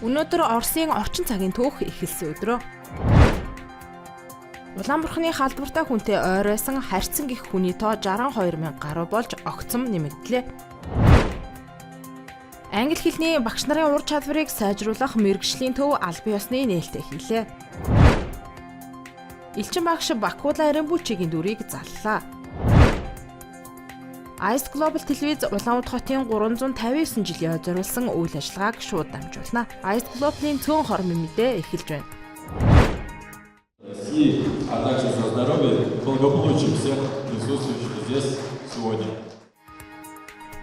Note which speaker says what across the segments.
Speaker 1: Өнөөдөр Оросын орчин цагийн түүх эхэлсэн өдрөө. Улаан бурхны халдвартай хүнтэй ойройсон харьцан гих хүний тоо 62 мянга гаруй болж огцом нэмэгдлээ. Англи хэлний багш нарын ур чадварыг сайжруулах мэргэжлийн төв албан ёсны нээлттэй хийлээ. Элчин багш Бакула Рембүлчигийн дүрийг заллаа. Ice Global телевиз Улаанбаатар хотын 359 жилийн зориулсан үйл ажиллагааг шууд дамжуулна. Ice Global-ийн цөөн хормын мэдээ эхэлж байна.
Speaker 2: России, а также за здоровье и благополучие всех присутствующих здесь сегодня.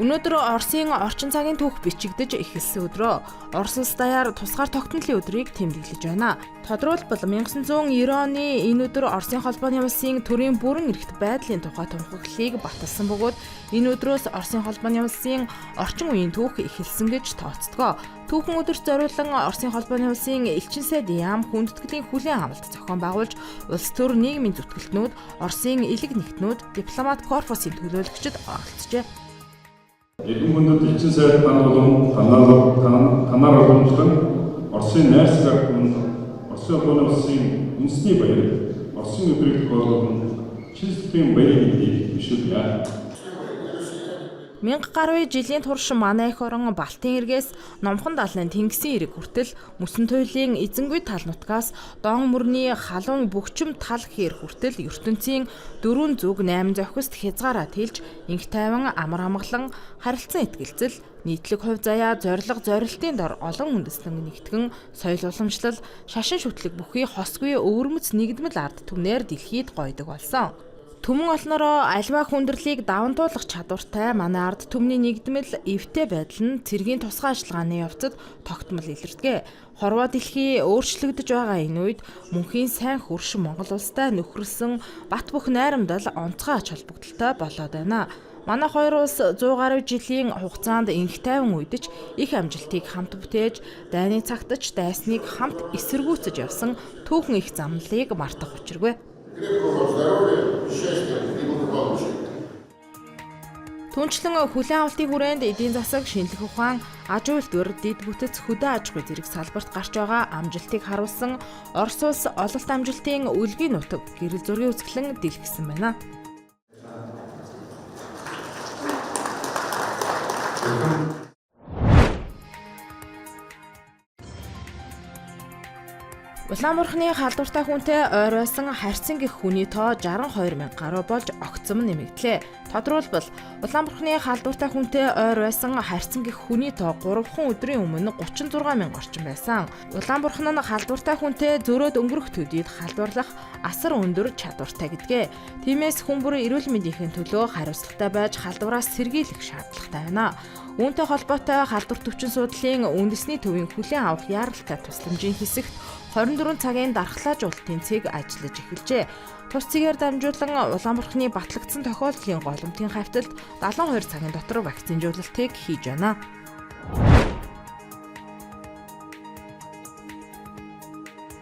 Speaker 1: Өнөөдөр Оросын орчин цагийн түүх бичигдэж эхэлсэн өдрөө. Орос улс даяар тусгаар тогтнолын өдрийг тэмдэглэж байна. Тодруулбал 1990 оны энэ өдөр Оросын холбооны улсын төрийн бүрэн эрхт байдлын тухай тунхаглалыг баталсан бөгөөд энэ өдрөөс Оросын холбооны улсын орчин үеийн түүх эхэлсэн гэж тооцдог. Түүхэн өдөрт зориулан Оросын холбооны улсын элчин сайд яам хүндэтгэлийн хүлээн авалт зохион байгуулж улс төр нийгмийн зүтгэлтнүүд, Оросын элэг нэгтнүүд, дипломат корпусын төлөөлөгчид оролцжээ.
Speaker 3: Эрхэм хүндэт элчин сайд тань болон танаар уламжлан Оросын найрсаг ард түмэнд Оросын холбооны улсын үндэсний баяр Оросын өдрийг тохиолдсон шин сэтгэлийн баярын мэндийг бишүүлье.
Speaker 1: Мянга гаруй жилийн турш манай эх орон Балтийн эргээс Номхон далайн Тэнгисийн эрэг хүртэл мөсөн туйлын эзэнгүй тал нутгаас Дон мөрний халуун бөгчм тал хээр хүртэл ертөнцийн дөрвөн зүг 8 зохист хязгаараа тэлж инх тайван амар амгалан харилцан итгэлцэл нийтлэг хувь заяа зорилго зорилтын дор олон үндэстэн нэгтгэн соёл уламжлал шашин шүтлэг бүхий хосгүй өвөрмөц нэгдмэл ард түмнээр дэлхийд гойдог болсон. Түмэн олноороо аливаа хүндрэлийг даван туулах чадвартай манай ард түмний нэгдмэл эвтэй байдал нь цэргийн тусгай ажиллагааны явцад тогтмол илэрдэг. Хорвоо дэлхий өөрчлөгдөж байгаа энэ үед мөнхийн сайн хөрш Монгол улстай нөхөрлсөн бат бөх найрамдал онцгой ач холбогдолтой болоод байна. Манай хоёр улс 100 гаруй жилийн хугацаанд инх тайван үед ч их амжилтыг хамт бүтээж, дайны цагт ч дайсныг хамт эсэргүүцэж явсан түүхэн их замналыг мартах учиргүй.
Speaker 4: Крепкого вам здоровья, счастья и благополучия.
Speaker 1: Түүнчлэн хүлээн авалтын хүрээнд эдийн засаг, шинжлэх ухаан, аж үйлдвэр, дэд бүтэц, хөдөө аж ахуй зэрэг салбарт гарч байгаа амжилтыг харуулсан Орос улс ололт амжилтын үлгийн нутаг гэрэл зургийн үзэсгэлэн дэлгэсэн байна. Улаан бурхны халдвартай хүнтэй ойройсон харьцан гих хүний тоо 62 мянга гаруй болж огцом нэмэгдлээ. Тодруулбал Улаан бурхны халдвартай хүнтэй ойр байсан харьцан гих хүний тоо 3 өдрийн өмнө 36 мянга орчим байсан. Улаан бурхан нь халдвартай хүнтэй зөрөөд өнгөрөх төдийд халдварлах асар өндөр чадвартай гэдгээ. Тиймээс хүн бүр эрүүл мэндийн төлөө хариуцлагатай байж халдвараас сэргийлэх шаардлагатай байна. Үүнтэй холбоотой халдвар төвчин суудлын үндэсний төвийн хүлээн авах яаралтай тусламжийн хэсэгт 24 цагийн дархлаажуулалтын цэг ажиллаж эхэлжээ. Тус цэгээр дамжуулан Улаан бурхны батлагдсан тохиолдлын голомтын хавьталд 72 цагийн дотор вакцинжуулалтыг хийж байна.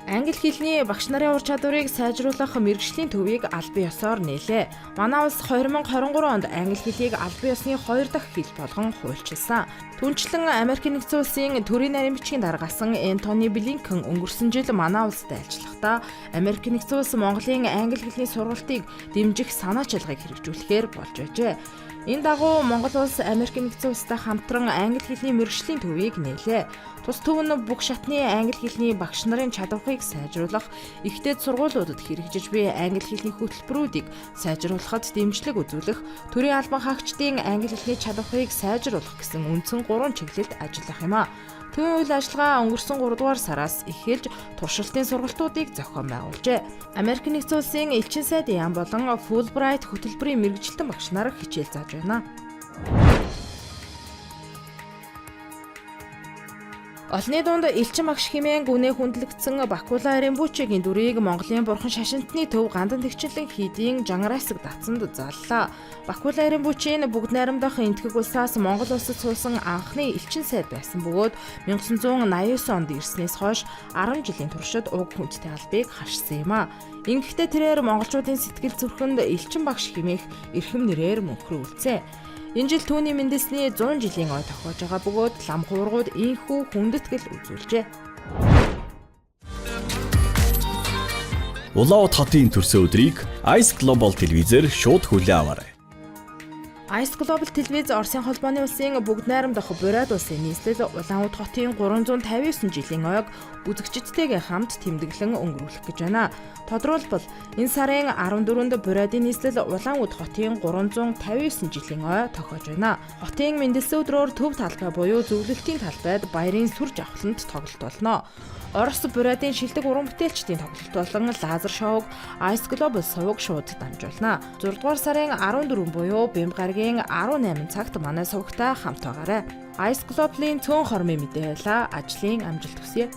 Speaker 1: Англи хэлний багш нарын ур чадварыг сайжруулах мэргэжлийн төвийг албан ёсоор нээлээ. Манай улс 2023 онд англи хэлийг албан ёсны хоёр дахь хэл болгон хуульчилсан. Түүнчлэн Америк нэгдсэн улсын төрийн нарийн бичгийн даргаасан Энтони Блинкен өнгөрсөн жил манай улсад айлчлахдаа Америк нэгдсэн улс Монголын англи хэлний сургалтыг дэмжих санаачилгааг хэрэгжүүлэхээр болж байжээ. Энэ дагуу Монгол улс Америк нэгдсэн улстай хамтран англи хэлний мэргэжлийн төвийг нээлээ. Тус төв нь бүх шатны англи хэлний багш нарын чадварыг сайжруулах, их дээд сургуулиудад хэрэгжиж буй англи хэлний хөтөлбөрүүдийг сайжруулахад дэмжлэг үзүүлэх, төрийн албан хаагчдын англи хэлний чадварыг сайжруулах гэсэн үндсэн 3 чиглэлд ажиллах юм а. Төвийн үйл ажиллагаа өнгөрсөн 3 дугаар сараас эхэлж туршилтын сургалтуудыг зохион байгуулжээ. Америк нэгдсэн улсын элчин сайд яам болон Fulbright хөтөлбөрийн мэргэжилтэн багш нар хичээл зааж байна. Олны дунд элчин багш хэмээн гүнээ хүндлэгдсэн Бакула Рембучигийн дүрийг Монголын бурхан шашинтны төв гандан тэгчлэн хийдийн Жангарасаг датсанд заллаа. Бакула Рембучийн бүгд найрамдах Энэтхэг улсаас Монгол улсад суусан анхны элчин сайд байсан бөгөөд 1989 онд ирснээс хойш 10 жилийн туршид уг хүндтэй албыг хашсан юм а. Ингэхдээ тэрээр монголчуудын сэтгэл зүрхэнд элчин багш хэмээх эрхэм нэрээр мөнхрөн үлдсэн. Энэ жил түүний мэндэлсний 100 жилийн ой тохиож байгаа бөгөөд лам хуургууд ийнхүү хүндэтгэл үзүүлжээ.
Speaker 5: Улаанбаатар хотын төрсөн өдрийг Ice Global телевизээр шууд хүлээн аваарай.
Speaker 1: Ice Global телевиз Оросын холбооны улсын бүгд найрамдах Бурайд улсын нийслэл Улаанбаатар хотын 359 жилийн ойг үзэгчидтэйгээ хамт тэмдэглэн өнгөрүүлэх гэж байна. Тодорхойлбол, энэ сарын 14-нд Бурайдын нийслэл Улаанбаатар хотын 359 жилийн ой тохиож байна. Хотын мэндэлсэн өдрөөр төв талбай буюу зөвлөлтийн талбайд баярын сүр жавхланд тоглолт болно. Орос Бурайдын шилдэг уран бүтээлчдийн тоглолт болон лазер шоуг Ice Global суваг шууд дамжуулна. 6 дугаар сарын 14 буюу Бямба гарагийн 18 цагт манай сувагтай хамт байгаарай. Ice Global-ийн цөөн хормын мэдээ байлаа. Ажлын амжилт хүсье.